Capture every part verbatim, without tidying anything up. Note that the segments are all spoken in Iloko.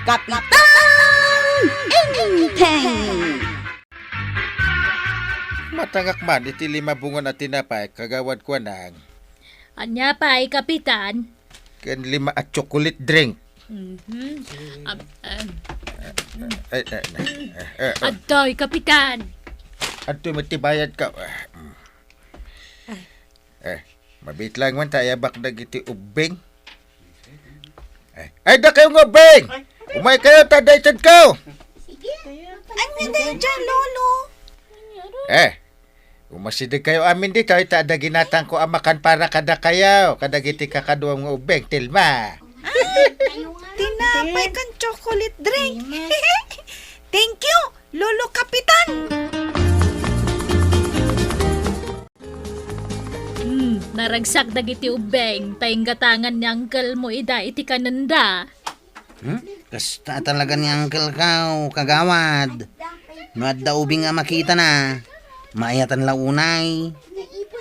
Kapitan Enteng! Matangak man iti lima bungon a tinapay, Kagawad Kuanang. Ania pay, Kapitan? Ken lima a chocolate drink. Mhm. Am-, am. Ay, ay, ay, ay, ay. Adtoy, Kapitan. Adtoy met ti bayad ka. Ah, mm. Ay. Eh, mabiit lang man ta ayabak dagiti ubbing. Eh, ay, dakayo nga ubbing! Umay kayo, ta adda itedko! Ania daydiay, Lolo? Eh, umasideg kayo amin ditoy, ta adda ginatangko a makan para kadakayo, kadagiti kakaduam nga ubbing, Tilma. Ay, tinapay ken chocolate drink. Thank you, Lolo Kapitan! Hmm, naragsak dagiti ubbing, ta inggatangan ni uncle mo ida iti kanenda. Hmm? Kasta talaga ni uncle ko, kagawad. No adda ubing a makitana, maayatan la unay.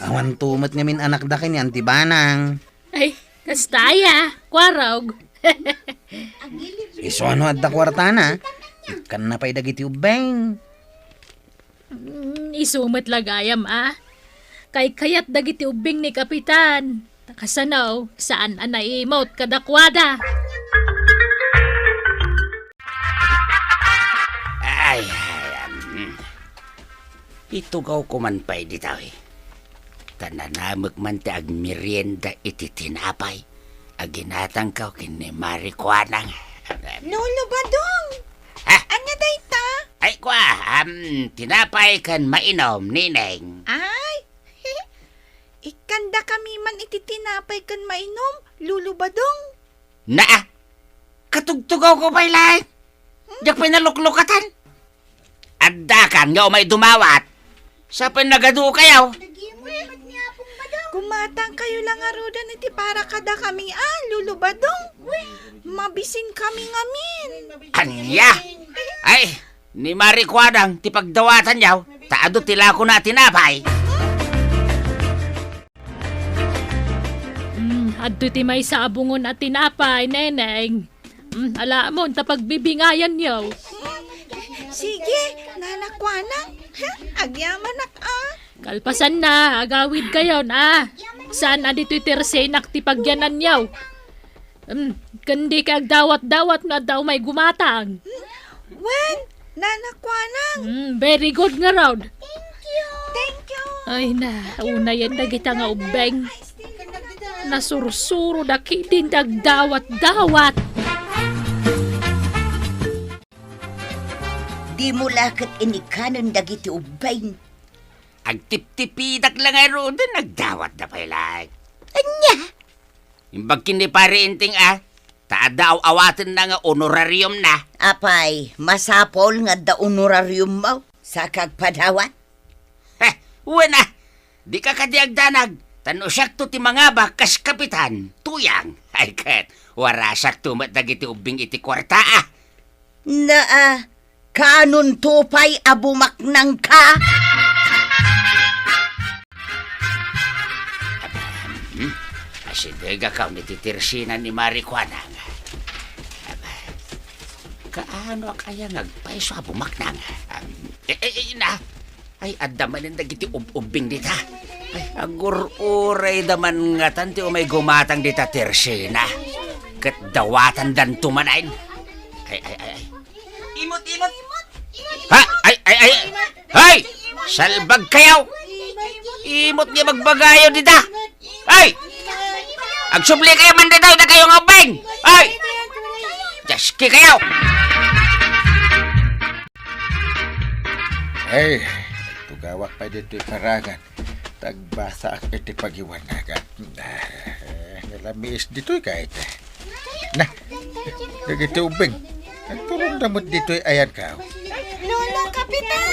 Awan to met ngamin anakda ken ni Auntie Banang. Ay, kasta aya, kuarog. Isu a no adda kuartana, ikkanna pay dagiti ubbing. Mm, isu met la gayam a. Kaykayat dagiti ubbing ni Kapitan. Ta kasano, saan a naimut kadakuada. Ay, ay, am, itugawko man pay ditoy. Ta nanamek man ti agmerienda iti tinapay a ginatangko ken ni Mari Kuanang. Lolo Badong! Ha? Ania dayta? Ay, kua, am, tinapay ken mainom, Neneng. Ay, ikkandakami man iti tinapay ken mainom, Lolo Badong. Naa, katugtugawko pay laeng. Diak pay naluklukatan. Addakan nga umay dumawat. Sa pay nagadu kayo. Gumatang kayo la ngaruden iti para kadakami a, Lolo Badong. Mabisin kami ngamin. Ania? Ay, ni Mari Kuanang ti pagdawatanyo, ta adu ti lakona a tinapay. Mm, adtoy ti maysa a bungon a tinapay, Neneng. Mm, alaamon ta pagbibingayanyo. Sige, Nana Kuanang. Agyamanak a. Kalpasanna, agawid kayon a. Saan a ditoy tersenak ti pagyananyo? Mm, ken dika agdawat-dawat no adda umay gumatang. Wen, Nana Kuanang. Mm, very good ngarud. Thank you. Thank you. Ay na, unayen dagita nga ubbing. Nasursuro da ketdin ti agdawat-dawat. Dimo la ket inikanen dagiti ubbing. Agtiptipidak la ngaruden, agdawatda pay laeng. Ania? Imbag ken ni Pare Enteng a, ta adda aw-awatenna nga honorariumna. Apay, masapul nga adda honorariummo, sa kagpadawat? Heh, wen a, dika kadi agdanag, ta no siakto ti mangabak kas kapitan, tuyang. Ay ket, warasiakto met dagiti ubbing iti kuarta a. Naa, kaanonto pay a bumaknangka? Aba, hmm, asidegak a iti tersena ni Mari Kuanang. Aba, kaanoak aya nga agpayso a bumaknang? Am, eh, eh, eh, na, Ay, adda manen dagiti ub-ubbing dita. Ay, agur-urayda man ngatan ti umay gumatang dita tersena. Ket dawatandanto manen. Ay, ay, ay, ay. Imot, imot. Ha? Ay, ay, ay. Hay! Salbag kayo! Imot nga bagbagayo dita. Ay! Agsubli kayo man dita, da kayo nga ubbing! Ay! Jaski kayo! Ay, tugawak pay ditoy karangan. Tagbasaak iti pagiwanagan. Ah, nalamiis ditoy kahit. Na, dagiti ubbing. Agturongda met ditoy ayankaw. Lolo Kapitan!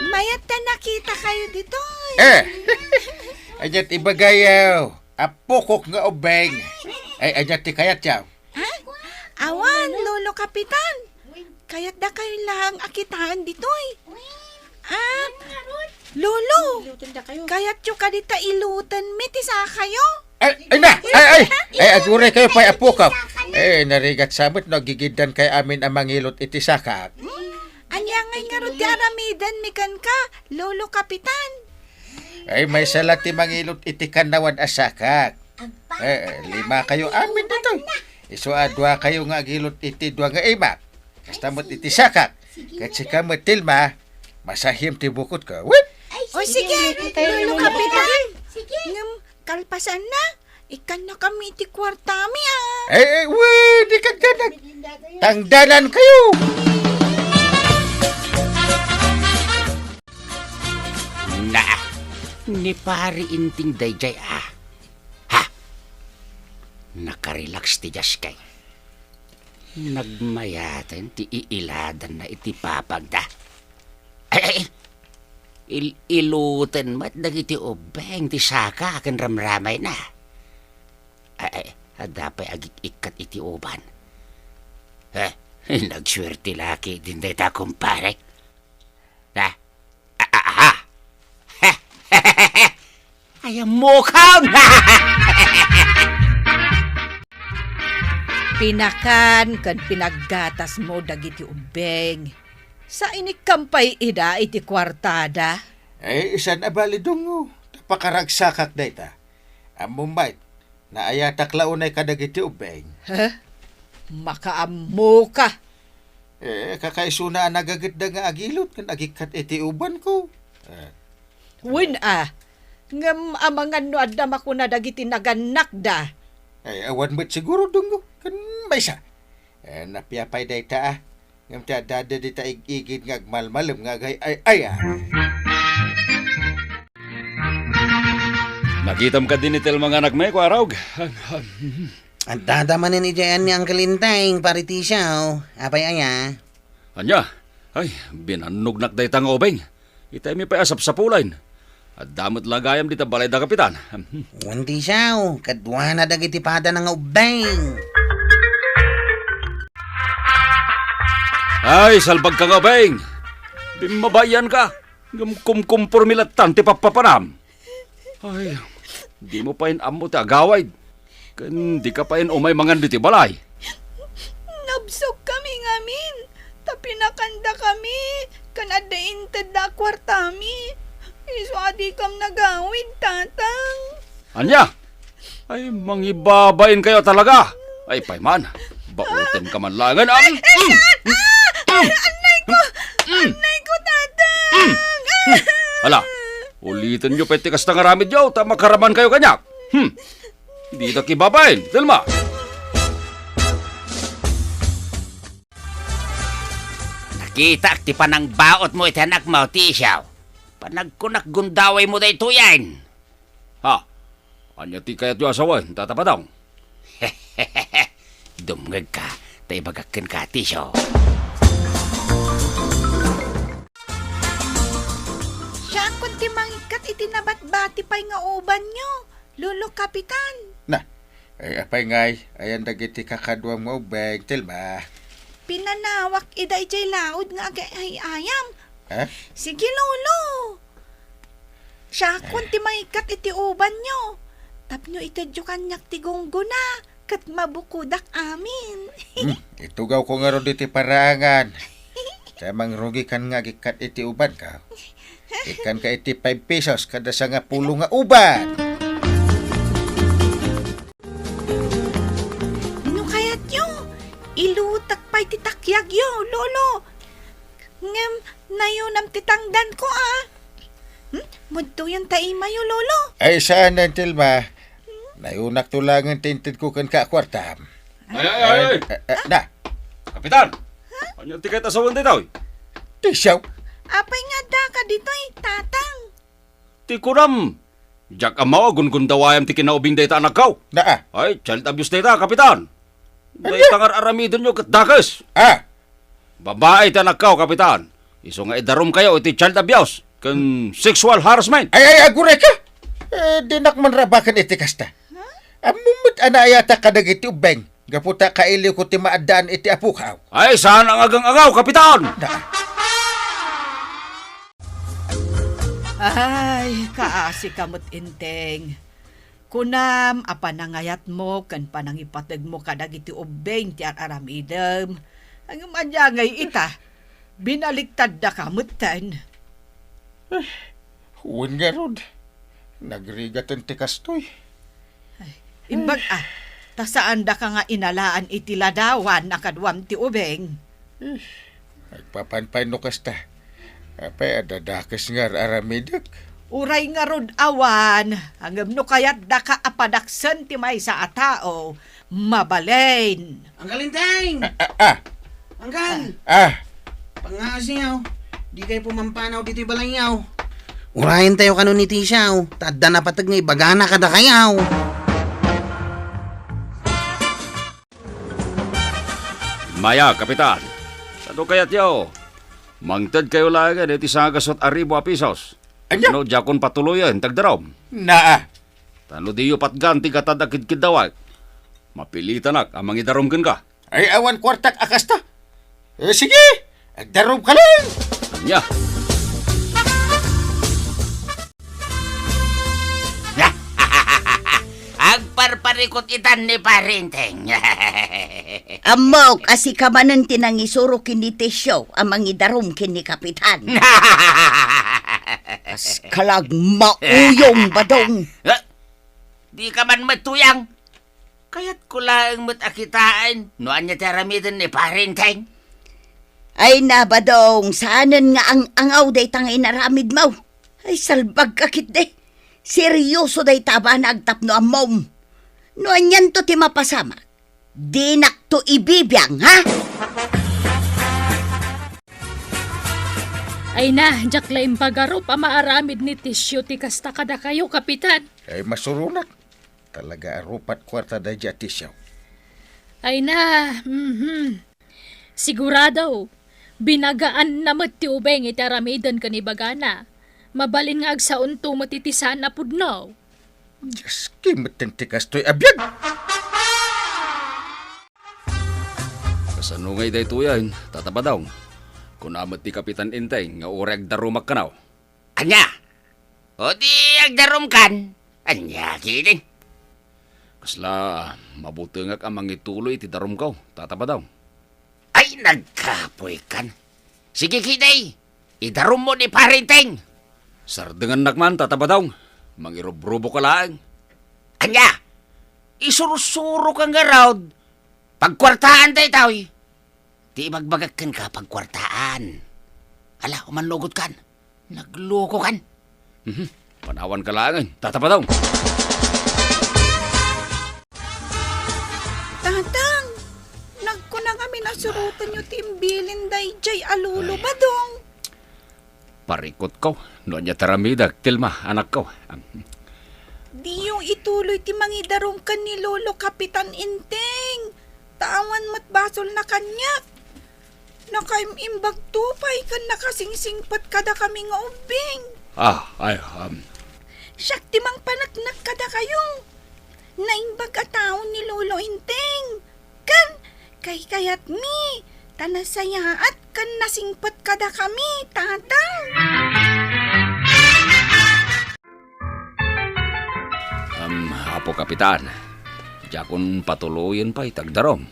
Mayat ta nakita kayo ditoy. Eh! Ania ti ibagayo? Apokok nga ubbing. Ay, ania ti kayatyo? Ha? Awan, Lolo Kapitan. Kayatda kayo lang a kitaen ditoy. Ah, Lolo, kayatyo kadi ta iluten mi ti sakayo? Ay, ay na! Ay, ay! Ay, aguray kayo pay, apo ko. Eh, narigat sa met no agigiddan kay amin a mangilot iti sakak. Ania ngay ngarud ti aramiden mi kenka, Lolo Kapitan? Ay, maysa la ti mangilot iti kannawan a sakak. Eh, eh, lima kayo amin ditoy. Isu a dua kayo nga agilot iti dua nga imak. Kasta met iti sakak. Ket sika met, Telma, masahim ti bukod ko. Wen? O sige, Lolo Kapitan. Ngem kalpasanna, ikkannakami iti kuartami, a. Eh, eh, wen, di kadkanak. Tangdanan kayo. Na, ni Pari Inting daydiay, a. Ha? Nakarelax ti diaskay. Nagmayaten ti iiladanna iti papagda. Ay, ay, il-, iluten met dagiti ubbeng ti saka ken ramramayna. Ay, ay, adda pay agik-ikkat iti uban. Eh, nagsuerte la ketdin dayta, kumpare. Ha? A-, a-, aha! Ay, ammokon! Pinakan ken pinaggatasmo dagiti ubbeng. Sainikkam pay ida iti kuartada. Ay, saan a bali, Dungo. Ta pakaragsakak dayta. Ammom met, naayatak la unay kadagiti ubbeng. Heh? Makaammoka. Eh, kakaisuna a nagagitda nga agilot ken agikkat iti ubanko. Eh. Wen a, ngem amangan no adda makuna dagiti nagannakda. Ay, awan met siguro, Dungo, ken maysa. Eh, napia pay dayta, a. Ngem ti adda dita ig-igid nga agmalmalem nga agay-ay-aya. Nakitam kadi ni Telma nga anakmi, Kuarog? Adda manen idiay ni Uncle Inteng, Pari Tisyo. Apay aya? Ania? Ay, binannognak dayta nga ubeng. Itaymi pay a sapsapulayen. Adda met la gayam dita balay da Kapitan. Wen, Tisyo, kaduana dagiti padana nga ubbing. Ay, salbagka nga ubbing! Bimmabaianka, ngem kumkumporme lattan ti pappapanam. Ay, dimo pay ammo ti agawid. Ken dika pay umay mangan ditoy balay. Nabsogkami ngamin, ta pinakandakami, ken adda intedda a kuartami. Isu a dikam nagawid, Tatang. Ania? Ay, mangibabain kayo talaga. Ay, pay man. Baotenka man laengen. Ay, ay, Tatang! Ay, annay ko! Annay ko, Tatang! Hala, uliten yo pay ti kasta nga aramid yo, ta makaraman kayo kaniak. Hmm. Dita kibabain, Telma. Nakitaak ti panangbaotmo iti anakmo, Tisyo. Panagkunak gundawaymo daytoyen. Ha? Ania ti kayatyo a sawen, Tata Padong? Dumngegka, ta ibagak kenka, Tisyo. Siakon ti mangikkat iti nabatbati pay nga ubanyo, Lolo Kapitan. Na, ay, apay ngay, ayan dagiti kakaduam nga ubbing, Telma? Pinanawak ida idiay laud nga agay-ayam. Ha? Sige, Lolo. Siakon ti mangikkat iti ubanyo. Tapno itedyo kaniak ti gunggona, ket mabukodak amin. Hmm, itugawko ngarud iti paraangan. Ta mangrugikan nga agikkat iti ubanko. Ikkanka iti five pesos kada sangapulo nga uban. No kayatyo, ilutak pay ti takyagyo, Lolo. Ngem nayunam ti tangdanko, a. Hmm? Mudtoyen ta imayo, Lolo. Ay, saan, Telma? Nayunakto laengen ti intedko kenka a kuartam. Ay, ay, ay, ay! Eh, eh, na. Kapitan! Ania ti kayat a sawen daytoy? Tisyo. Apay nga addaka ditoy, Tatang? Ti kunam, diak ammo a gungundawayam ti kinaubing dayta anakko. Naa. Ay, child abuse dayta, Kapitan. Ania? Dayta nga ar-aramidenyo ket dakes. Ah. Babai ti anakko, Kapitan. Isu nga idarumkayo iti child abuse ken sexual harassment. Ay, ay, aguray ka! Eh, dinak man rabaken iti kasta. Ammom met a naayatak kadagiti ubbing. Gapu ta kailiwko ti maaddaan iti apokaw. Ay, saan a ngagang-angaw, Kapitan! Da. Ay, kaasika met, Inteng. Kunam a panangayatmo ken panangipategmo kadagiti ubbing ti ar-aramidem. Ngem ania ngay ita? Binaliktaddaka metten. Eh, wen ngarud. Nagrigaten ti kastoy. Ay, imbag a, ta saandaka nga inalaan iti ladawan a kaduam ti ubing. Eh, agpapan pay no kasta. Apay a dadakes nga ar-aramidek? Uray ngarud awan, ngem no kayatdaka a padaksen ti maysa a tao, mabalin. Anggal Enteng! Ah, ah, ah. Anggal! Ah. Pangngaasingaw, dikay pumampanaw ditoy balayyaw. Urayentayo kano ni Tisiaw, ta adda napateg nga ibagana kadakayaw. Maya, Kapitan. Sano kayatyo? Mangtedkayo laengen iti sangagasut a ribu a pisos. Ania? No, diakon patuloyen ti agdarum. Naa. Ta no diyo patgan ti gatad a kidkiddawek, mapilitanak a mangidarum kenka. Ay, awan kuartak a kasta. Eh, sige, agdarumka laeng. Ania? Agparparikut itan ni Pare Enteng. Ammok a sika manen ti nangisuro ken ni Tisio a mangidarum ken ni Kapitan. Kas kalag mauyong, Badong. Eh, dika man met tuyang. Kayatko laeng met a kitaen no ania ti aramiden ni Pare Enteng. Ay na, Badong, saanen nga ang-angaw dayta nga inaramidmo. Ay, salbagka ketdi. Serioso dayta a banag tapno ammom. No anianto ti mapasamak, dinakto ibibiang, ha? Ay na, diak la impagarup a maaramid ni Tisio ti kasta kadakayo, Kapitan. Ay, masuronak. Talaga a rupat kuarta daydiay a Tisio. Ay na, mhm. Sigurado, binagaanna met ti ubing iti aramiden ken ibagana. Mabalin nga agsaonto met iti saan a pudno. Dios, kimetten ti kastoy a biag! Kasano ngay daytoyen, Tata Badong? Kuna met ti Kapitan Enteng nga uray agdarumak kano. Ania? O di agdarumkan? Ania ketdin? Kasla mabutengak a mangituloy iti darumko, Tata Badong. Ay, nagkapoykan. Sige ketdi, idarummo ni Pare Enteng. Sardengannak man, Tata Badong. Mangirubrubok ka laeng. Ania? Isursuroka ngarud. Pagkuartaan daytoy. Ti ibagbagak kenka, pagkuartaan. Ala, umannugotkan. Naglokokan. Mhm. Panawanka laengen, Tata Badong. Tatang, nagkuna ngamin a surotenyo ti imbilin daydiay a lolo, Ay. Badong. Parikutko, no ania ti aramidek, Telma, anakko. Am. Diyo ituloy ti mangidarum ken ni Lolo Kapitan Enteng. Ta awan met basolna kaniak. Nakaim-imbagto pay ken nakasingsingpet kadakami nga ubbing. Ah, ay, um. Siak ti mangpaneknek kadakayo. Naimbag a tao ni Lolo Enteng. Ken kaykayatmi, ta nasayaat ken nasingpet kadakami, Tatang. Am, Apo Kapitan, diakon patuloyen pay ti agdarum.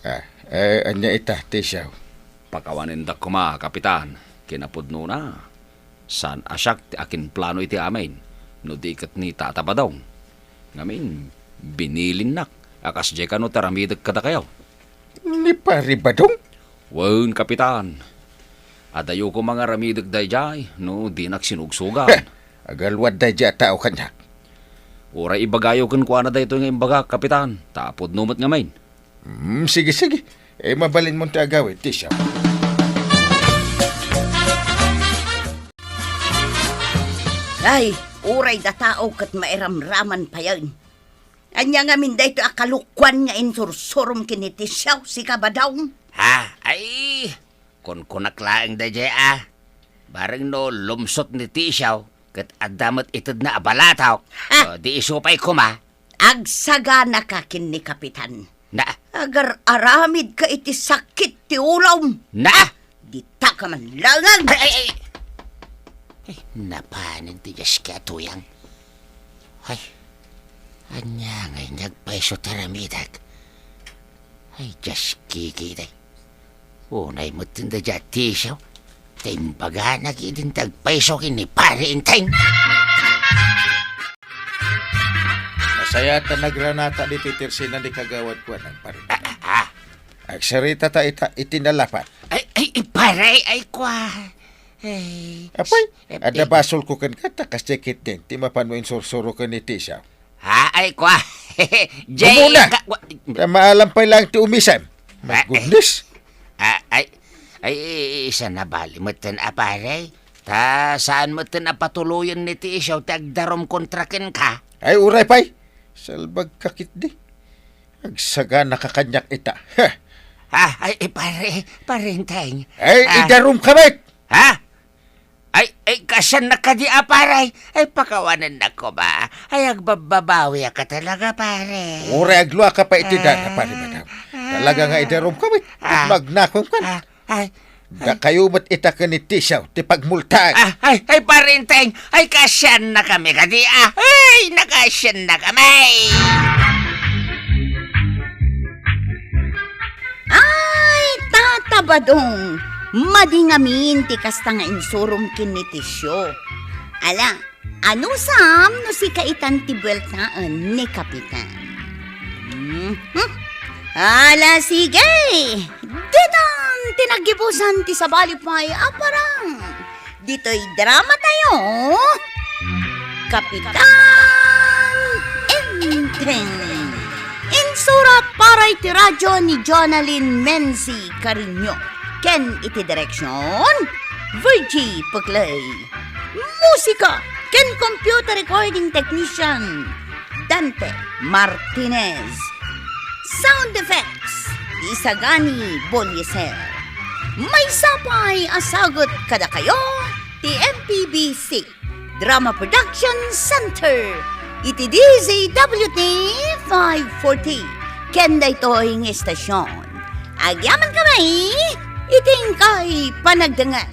Ah, eh, ania ita, Tisio? Pakawanendak koma, Kapitan, kinapudnona. Saan a siak ti akinplano iti amin, no di ket ni Tata Badong. Ngamin, binilinnak a kasdiay kano ti aramidek kadakayo. Ni Pari Badong? Wen, Kapitan. Adayo koma nga aramidek daydiay no dinak sinugsugan. Heh, agalwad daydiay a tao kaniak. Uray ibagayo kenkuana daytoy nga imbagak, Kapitan, ta pudno met ngamin. Hmm, sige, sige. Eh, mabalinmon ti agawid, Tisio. Ay, uray da tao ket mairamraman payen. Ania ngamin daytoy a kalokuan nga insursurom ken ni Tisio, sika Badong? Ha? Ay, kunkunak laeng daydiay a. Bareng no lumsot ni Tisio, ket adda met itedna a balatok. Ha? O, di isu pay koma. Agsaganaka ken ni Kapitan. Na? Agar-aramidka iti sakit ti ulom. Na? Ditaka man laengen. Ay, ay, ay. Ay, napanen ti Dios ket tuyang. Ay, Ania ngay nga agpayso ti aramidek? Ay, Dios, kikitay. Unay met ti daydiay a tissue. Ta imbaganak idin ti agpayso ken ni Pare Enteng. Nasayaat ta nagranata ditoy tersena ni kagawad kuan, pare. Ah, ah, ah. Agsaritata ita iti nalapat. Ay, ay, ay, pare, ay, kua. Ay, Apay, eh, adda eh. basolko kenka ta kasdiay ketdin ti mapan insursuro ken ni tissue. Ha, ay, kua. Jay, Umuna. ka-, wa- Ta maalam pay laeng ti umisem. My Ah, eh. goodness. Ah, ay, ay, i-, i-, isana bali metten a pare. Ta saan metten a patuloyen ni tissue ti agdarum kontra kenka. Ay, uray pay. Salbagka ketdi. Agsaganaka kaniak ita. Heh. Ah, ay, eh, pare, Pare Enteng. Ay, Ah. idarumka met! Ha? Ay, ay, kaasiannak kadi a pare. Ay, pakawanennak koma. Ay, agbabbabawiak talaga, pare. Uray agluaka pay iti dara, Ah. pare, madam. Talaga nga idarumka met. Ah. Magnakomkan. Ah, ay, Dakayo met ita ken ni tissue ti pagmultaek. Ah, ay, ay, Pare Enteng. Ay, kaasiannakami kadi, ah. Ay, nakaasiannakami. Ay, Tata Badong, madi ngamin ti kasta nga insurom ken ni tissue. Ala, anusam no sika itan ti bueltaen ni Kapitan? Mhm. Ala, sige! Ditan ti naggibusan ti sabali pay a parang. Ditoy drama tayo, Kapitan Enteng. Insurat para iti radio ni Jonalyn Menzi Cariño ken iti direksyon, Virgie Puclay. Musika ken computer recording technician, Dante Martinez. Sound effects, Isagani Bolieser. Maysa pay a sagut kadakayo ti M P B C Drama Production Center iti D Z W T five forty. Ken daytoy nga istasyon, agyamankami iti inkay panagdengngeg.